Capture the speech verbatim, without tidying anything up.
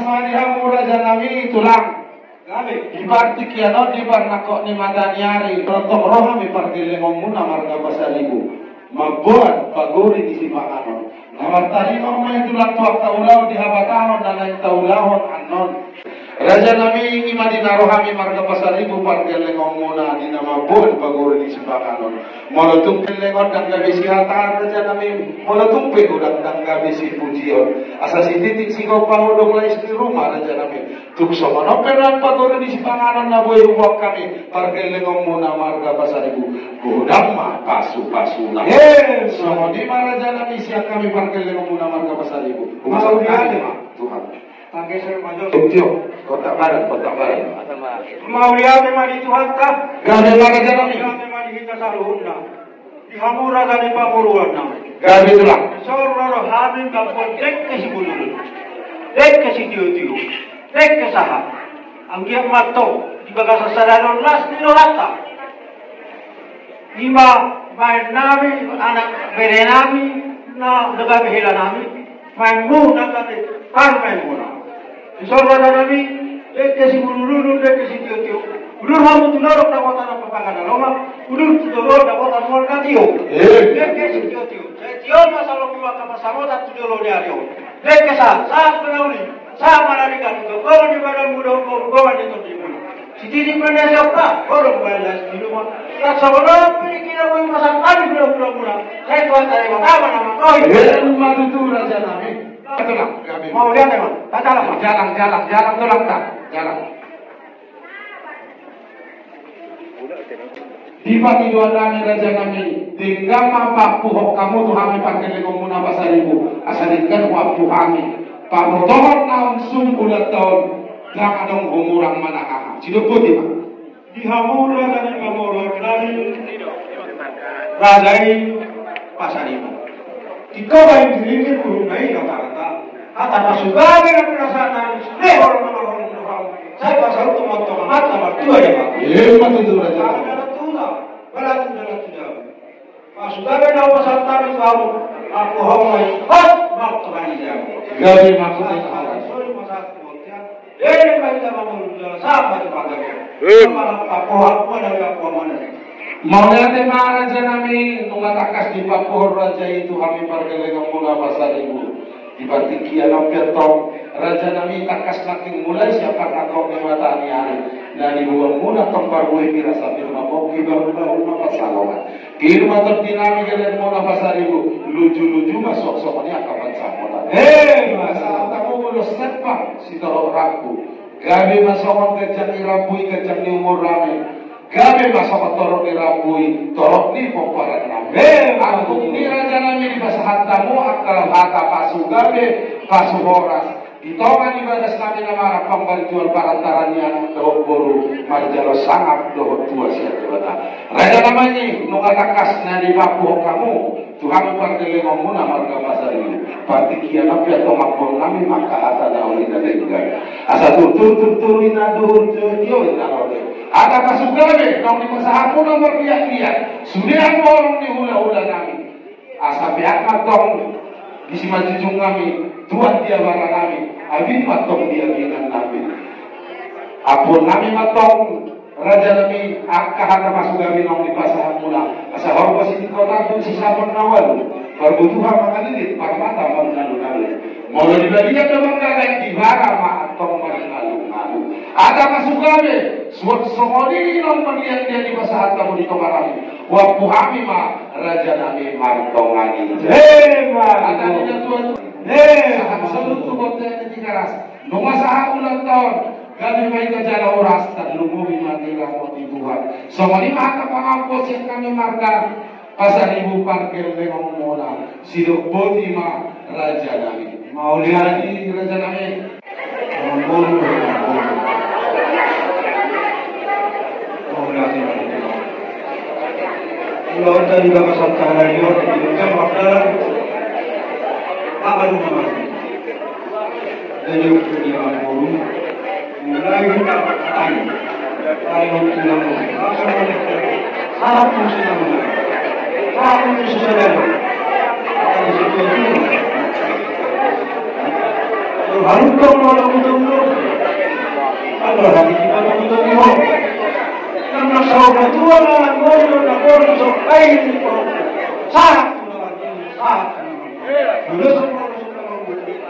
Mauliate ma di hamu raja nami tulang. Di partingkian on, di parnangkok ni mata ni ari, tongtong ro hami pargellengonmuna marga Pasaribu mamboan pagori ni sipanganon. Na martaringot ma i tulang tu angka ulaon di habatahon na naeng taulahon annon. Raja nami, i ma di na ro hami marga Pasaribu pargellengonmuna di na mamboan pagori ni sipanganon. Molo tung gellengon ndang gabe sihataan raja nami, molo tung pe godang ndang gabe sipujion. Asa sititik sigompa hudok lais di ruma raja nami. Tung songon on pe nang pagori ni sipanganon na boi huboan hami pargellengonmuna marga Pasaribu, godang ma pasupasuna. He, songon i ma raja nami sian hami pargellengonmuna marga Pasaribu. Mauliate ma. Tuhan. Tanggeser ma jo. Tio, kontak badan, kontak badan. Mauliate ma di Tuhanta. Gabe ma raja nami. Mauliate ma di hita saluhutna. Di hamu raja ni pamoruon nami. Gabe tulang. Dison ro hami mamboan dengke sibulululu, dengke sitiotio, dengke sahat. Anggiat ma antong di bagasan sadari on las ni rohanta. I ma baen nami, anak bere nami, na gabe hela nami. Maenmu na gabe parumaenmuna. Dison raja nami, dengke sibulululu, dengke sitiotio. Udur hamu tu dolok dapotan Ampang Pangada Loma, udur tu jolo dapotan Mual na tio. Eh. Dengke sitiotio. Sai tio ma salongan angka pansamotan tu jolo ni ari on. Dengke sahat, sahat ma na uli, sahat ma na denggan, gomgoman ni badanmu dohot gomgoman ni tondimuna. Sititik ma na siompa, godang baen las di ruma. Nang songon on pe di na boi pasahat hami hulahulamuna. Sai Tuhanta Debata ma na manggohi. Emma tutu raja nami. Tulang, gabe. Mauliate ma. Jalang, jalang, jalang, jalang, tulang, ta. Jalang. Di pangidoan nami raja nami, denggan ma paampuhon hamu tu hami pargellengonmuna Pasaribu, asa denggan huampu hami. Pamotohon naung sumbu ulang taon, ndang adong humurang manang aha. Sidok boti ma. Di hamu raja ni pamoruon nami, raja i Pasaribu. Ingkon baen diringkir uhum na i na tarata. Hata pasugabe na pinasahat nami, sude holong na marholong tu hamu. Sai pasaut tu mantong amanta martua Debata. Emma tutu raja. Balatung dalan tu jabu. Pasugabe na hupasahat nami tu hamu, ampuhon ma i hot martua ni jabu. Gabe ma. Mauliate ma raja nami, nunga tangkas dipaampuhon raja i tu hami pargellengonmuna Pasaribu. Di partingkian on pe antong raja nami, tangkas nangkin mulai sian parnangkok ni mata ni ari na niboanmuna antong parbue pir, asa pir ma pongki, bahulbahul ma pansalongan. Pir ma tondi nami, gellengonmuna Pasaribu, lujuluju ma suang songon i angka pansamotan. He, masa tamu ulos sempang sitorop rambu. Gabe ma songon ganjang ni rambu i ganjang ni umur nami. Gabe ma songon torop ni rambu i torop ni pomparan nami. He, agung ni raja nami, dipasahat hamu angka hata pasugabe, pasuhoras. Di tonga ni bagas nami na marhampang, marjual parantaran ni anak dohot boru, marjalo sangap dohot tua sian Debata. Raja nami, nunga tangkas na dipaampuhon hamu tu hami pargellengonmuna marga Pasaribu. Partingkian on pe antong ampuhon nami ma angka hata na uli na denggan. Asa turtur turtur inna, duhur tio tio inna, ro do hata pasugabe naung dipasahatmuna marliatliat. Sude ampuhonon ni hulahula nami. Asa peak ma antong di simanjujung nami, tuat di abara nami, abing ma antong di abingan nami. Ampuhon nami ma antong raja nami angka hata pasugabe naung dipasahatmuna. Asa horbo sitingkotan tu sisapon na ualu, parbutuha mangalilit, parmata mangalungalun. Molo di balian do manggagai, di bara ma antong mangalungalun. Hata pasugabe suang songon i naung marliatliat dipasahat hamu di tonga nami, huampu hami ma raja nami martonga ni. Emma. Hata ni na tuatua. Emma. Sahat solu tu bontean ni Tigaras. Nunga sahat ulang taon, gabe ma hita jala horas, tarlumobi ma di ramoti Tuhan. Songon i ma hata pangampu sian hami marga Pasaribu pargellengonmuna. Sidok boti ma raja nami. Mauliate raja nami. Mauliate. Mauliate. Mauliate. Mauliate. Mauliate. Mauliate. Jadi, untuk dia, mulai kita, mulai untuk dia, langsung, langsung, langsung, langsung, Baru dong mau tahu tahu dong. Ada lagi kita tahu tahu dong. Karena saudara tua lah, mau tahu tahu dong. Ayo, saat, saat. Sudah semua, sudah semua.